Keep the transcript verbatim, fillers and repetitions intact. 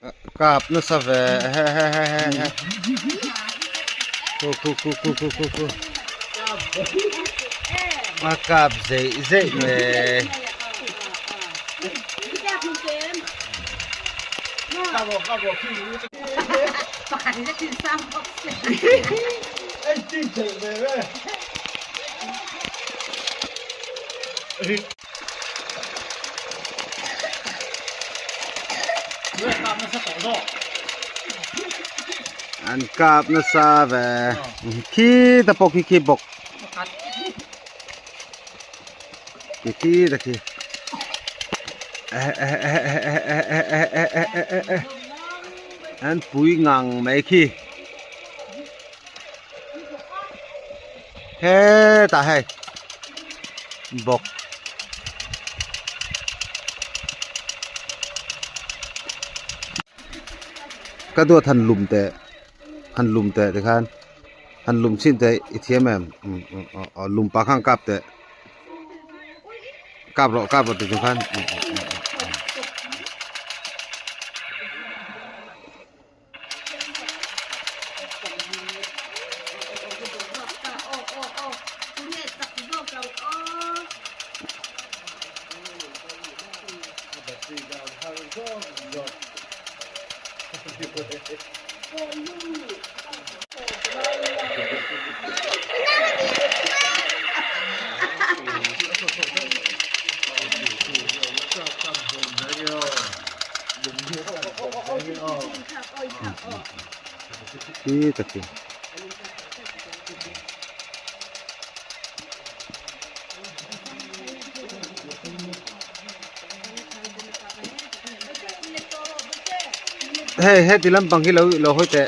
Kâp nasa ve. He, he, he, he, he. Khu, khu, khu, khu, khu, khu, khu. A kâp zei, zei me. An kâp nasa ve. Khi ta pawk, khi, khi bawk. Khi, khi ta khi. An pui ngang mai khi. He ta hei. Bawk. Ka duat han lum te, han lum te ti khan, han lum sin te i thiam em? Lum pa khang kâp te, kâp rawh, kâp rawh ti chu khan. Khi ta khi. He, he ti lam bang hilo, lo hoi te.